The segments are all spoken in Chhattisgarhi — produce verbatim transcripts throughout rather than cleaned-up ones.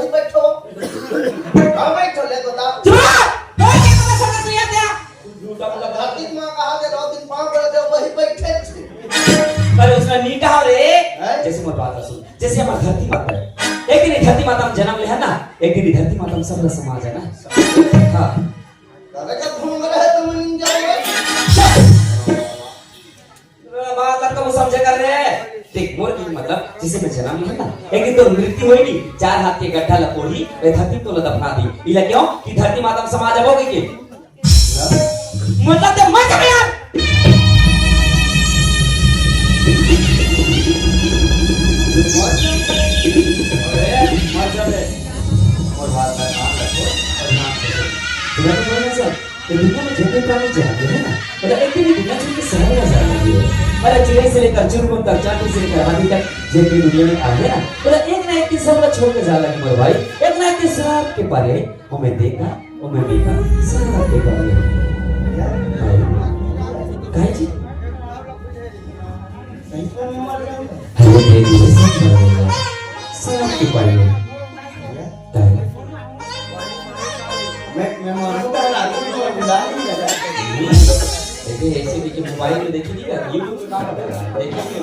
बैठो। हाँ, बैठो, ले बता। चुप! ए, के पता चला तू यहाँ क्या? झूठा बोला। धरती माँ कहा के दो दिन पाँव पड़ दे, वही बैठे थे। अरे, उसका नी कहा रे। हैं? जैसे मोर बात सुन, जैसे हमर धरती माता है। एक दिन ये धरती माता में जन्म ले है ना, एक दिन ये धरती माता में सब रस समा जाना। हाँ। दादा का घूम रहे तो मैं नहीं जाऊंगा। बात अब तो समझे कर रहे हैं। देख, मोर के मतलब, जैसे मैं जन्म लिया ना, एक दिन तो मृत्यु होई नी, चार हाथ के गड्ढा ला कोड़ी, ए धरती तोला दफना दी। इला क्यों? कि धरती माता में समा जाबो के। मतलब ते मर जा यार। अरे, मर जा बे। और बात का ध्यान रखो और ध्यान से सुनो। तुम्हें तो बोलना सर, ये दुनिया में जितने प्राणी जानते हैं ना, मतलब एक दिन ये दुनिया छोड़ के शहर में जाना भी है। मतलब चिड़ै से लेकर चुरमुन तक, चांटी से लेकर हाथी तक, जितनी दुनिया में आए हैं ना, मतलब एक ना एक दिन सब लोग छोड़ के जाना है मेरे भाई, एक ना एक दिन सबके पारे, ओ मैं देखा, ओ मैं देखा, सबके पारे। भाई, काहे जी? अरे, देखिए, सब मर गया। सबके पारे। मैं, मैं मानूं तो लाठी को बुला नहीं लगा। देखिए, ऐसे देखिए, मोबाइल में देखिए, नहीं लगा, YouTube में काम कर रहा है। देखिए,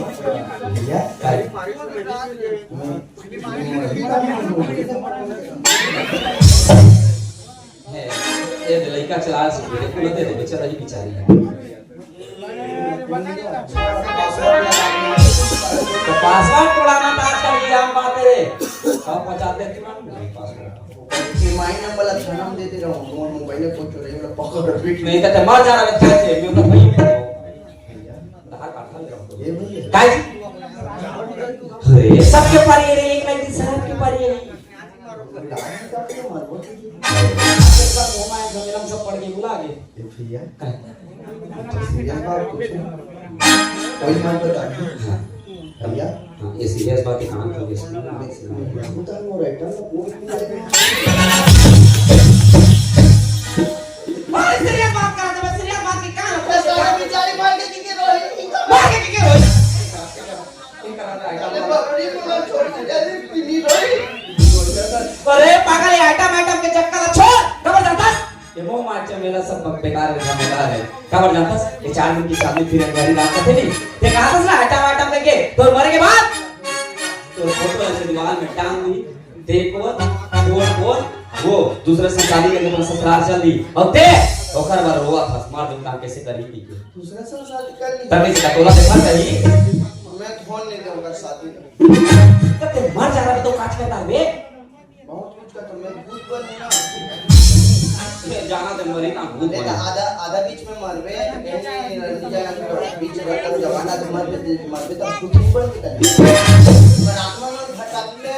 भैया, काय? मैं, मैं मानूं तो है, ये लड़का चला सकते, देखो ना, दे दे, बेचारा ही बेचारी है। तो पासवर्ड तोड़ाना तो आजकल ये आम बात है रे। सब बचाते थे ना, नहीं पासवर्ड। ये माई नंबर ला जन्म देते रहो, तुम्हारा मोबाइल को चोरी वाला पकड़ भी नहीं तो मर जाना लगता है, मैं तो भाई। आधार कार्ड था मेरा। ये भैया। काय जी? अरे, सबके पारी है रे, एक ना एक दिन सबके पारी है। एक बार वो माय गंगलम सब पढ़ के बुला के। ए भैया, काय? तो सीरियस बात पूछो। कोई बात बता। हाँ। भैया। हाँ, ये सीरियस बात है, कहाँ की ये सुनो? मैं, मैं, मैं बता रहा हूँ, राइटर ना, वो भी नहीं। अरे सीरियस बात करा तो मैं सीरियस बात की कहाँ रखूँ? साला बेचारी मार के किके रोई। मार के किके रोई? अरे बकरी को ना छोड़ के जल्दी पीनी रोई। अरे पागल, ये आइटम आइटम के चक्कर ला छोड़, खबर जानथस? ये मोह माया चमेला सब बेकार है, बेकार है। खबर जानथस? ये चार दिन की शादी फिर एक बारी रात का थे नहीं। ते कहा था ना आइटम आइटम करके, तो मरे के बाद तो फोटो ऐसे दीवार में टांग दी। ते कोन, कोन, कोन? वो दूसरे से शादी करके अपना ससुराल चल दी। और ते ओकर बार रोवा फस मार दूं काम कैसे करी की। दूसरा से शादी कर ली। तभी से टोला देखा कहीं। मैं फोन नहीं दूंगा शादी में। तब ते मर जा रहा तो काज करता बे। बहुत कुछ का तो मैं भूत बन ना। ये जाना तो मरी ना भूत नहीं तो बन। आधा, आधा बीच में मरबे, नहीं, नहीं, नहीं, नहीं, बीच में जमाना तो मरबे, मरबे तो भूत नहीं बन के। पर आत्मा मन भटकले।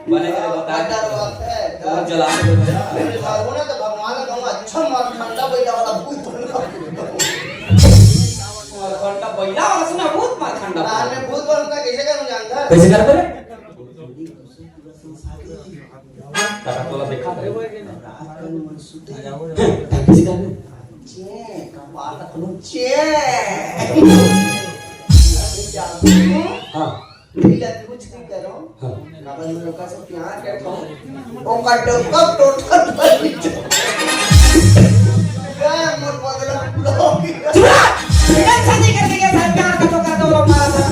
बने करे बता। डर बात है। और जला के बता। मैं मारूं ना तो भगवान का कहूं, अच्छा मार ठंडा बैठा वाला भूत बन। मार ठंडा बैठा वाला सुना, भूत मार ठंडा। रात में भूत बनता कैसे करूं जानता है? कैसे करते रे? काका तोला देखा था। रात का मन सुते। कैसे करते? चे, कपाल रख लो, चे। हाँ। पहले कुछ नहीं करो। हाँ। काबर मैं ओकर से प्यार करता हूँ। ओकर डोका टोटल बन गया। क्या मोर पगला पूरा हो गया। चुप रह! बिना शादी करने के साथ प्यार का धोखा तो लोग मारा था।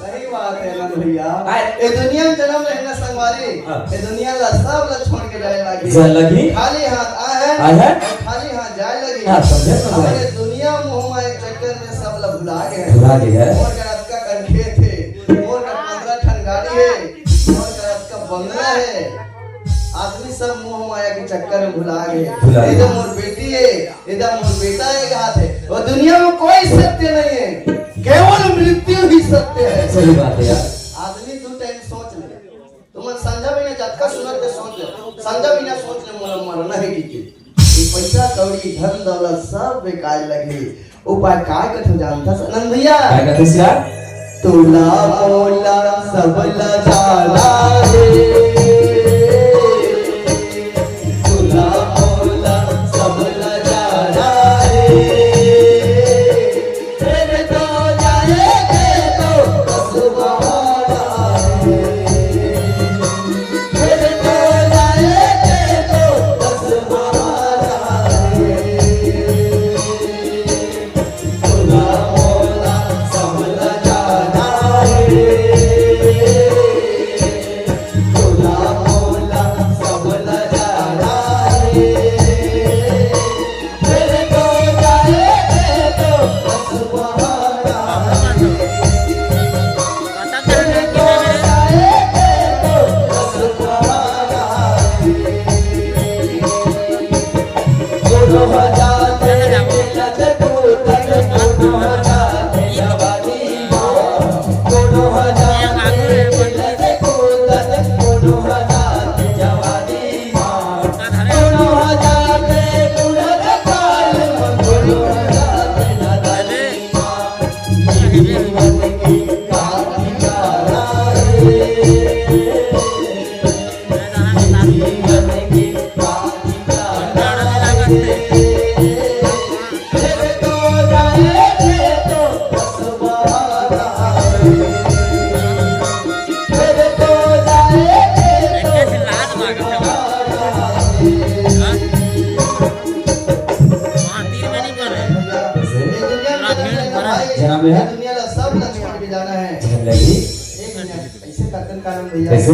सही बात है ना भैया। हाय। ए दुनिया में जन्म लेना संगवारी। हाँ। ए दुनिया ला सब ला छोड़ के जाए लागी। जाए लागी। खाली हाथ आए हैं आए हैं। और खाली हाथ जाए लागी। हाँ, समझे, समझे। हमारे दुनिया मोह माया चक्कर में सब ला भुला गए हैं। भुला गए हैं। मोर का रात का कन खेत है। मोर का पंद्रह ठन गाड़ी है, मोर का रात का बंगला है। आदमी सब मोह माया के चक्कर में भुला गए। भुला गए। ये तो मोर बेटी है, ये तो मोर बेटा है, एक हाथ है। वो दुनिया में कोई सत्य नहीं है, केवल मृत्यु ही सत्य है। सही बात है यार। आदमी दो टाइम सोच ले। तुमन संझा बिना जतका सुनत के सोच ले, संझा बिना सोच ले मोला मरना है कि के। ये पैसा कौड़ी धन दौलत सब बेकार लगे। उपाय का कथे जानथस आनंद भैया? का कथे सिया? तोला मोला सब ला जाना रे। तोला मोला सब ला जाना रे। तेरे तो जाए के तो बस बहाना रे। तेरे तो ये दुनिया ला, सब ला छोड़ के जाना है। झन लगी। एक मिनट, ऐसे करतन कानून भैया। कैसे?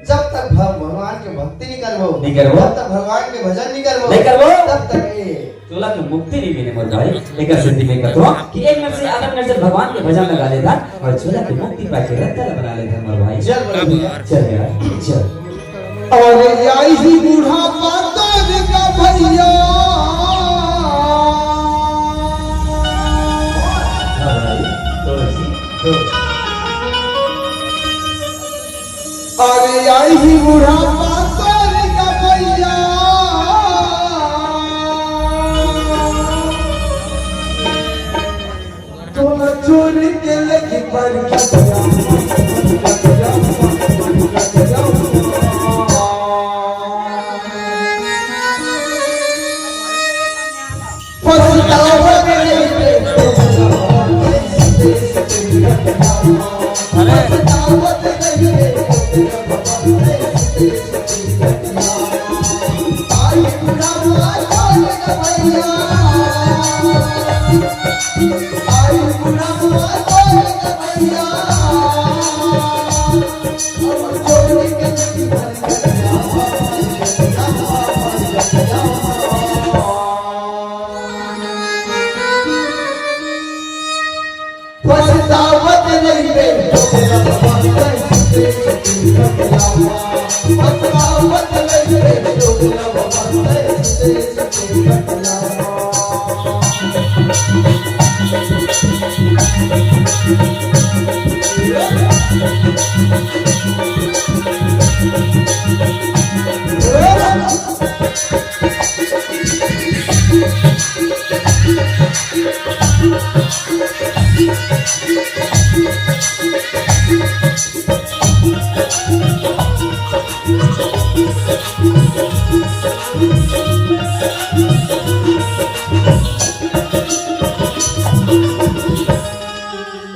जब तक भ-, भगवान के भक्ति नहीं करबो, नहीं करबो। जब तक भगवान के भजन नहीं करबो, नहीं करबो। तब तक ये चोला के मुक्ति नहीं मिले मोर भाई। एक सेती में कथो कि एक मिनट से आधा मिनट से भगवान के भजन लगा लेता और चोला के मुक्ति पाके रत्ता ला बना लेता मोर भाई। जय बोलो भैया। चल यार, चल। अरे आई ही बुढ़ापा तोर का भैया। हाँ भाई, तो जी, तो। अरे आई ही बुढ़ापा तोर का भैया। तोला चोरी के लेके पर पछतावत रहिबे। पछतावत रहिबे। पछतावत रहिबे। पछतावत रहिबे।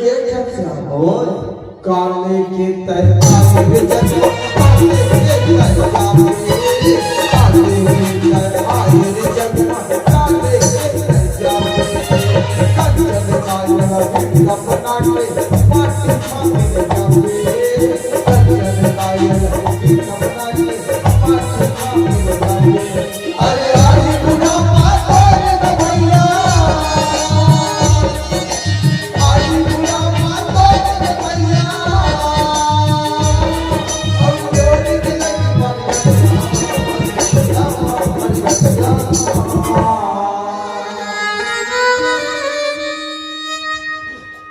एक ठन से बोल। काले के तय आए रे जगमा, काले के तय आए रे, काले के तय आए रे जगमा, काले के तय आए रे। कंचन कायल बिंदम नाचे, पाटी मांगे जावे। कंचन कायल बिंदम नाचे, पाटी मांगे जावे। अरे आई बुढ़ापा तोर भैया।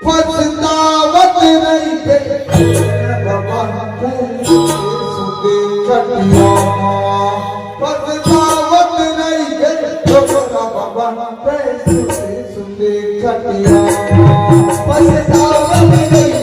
पछतावत रहिबे। पछतावत रहिबे।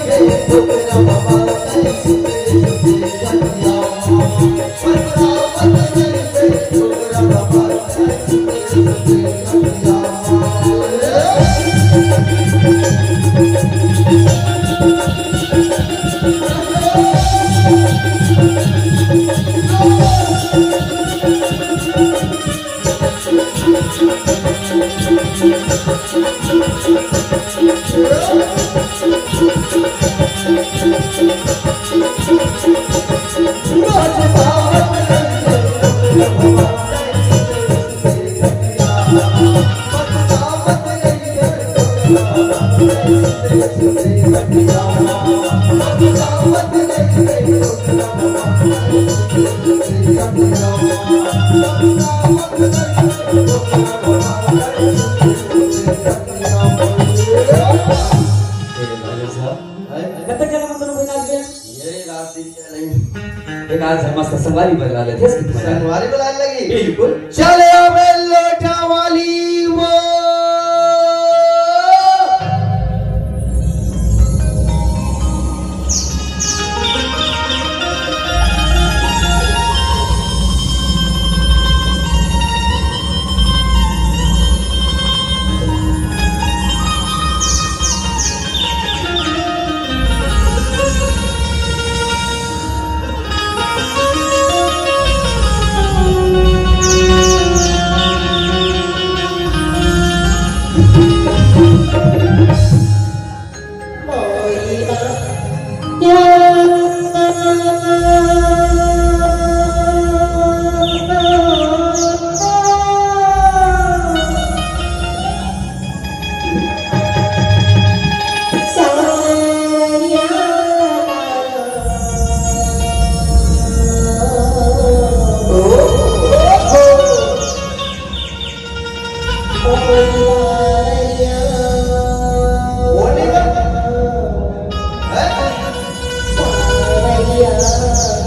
ए, भाई साहब, हैं? कतक जन मन दोनों बहिन आज के? ये रात दिन चले। एक आज हम मस्त संगवारी बला लेते हैं, इसकी तुम्हारी संगवारी बला लगी। बिल्कुल। चले आवे लोटा वाली वो। या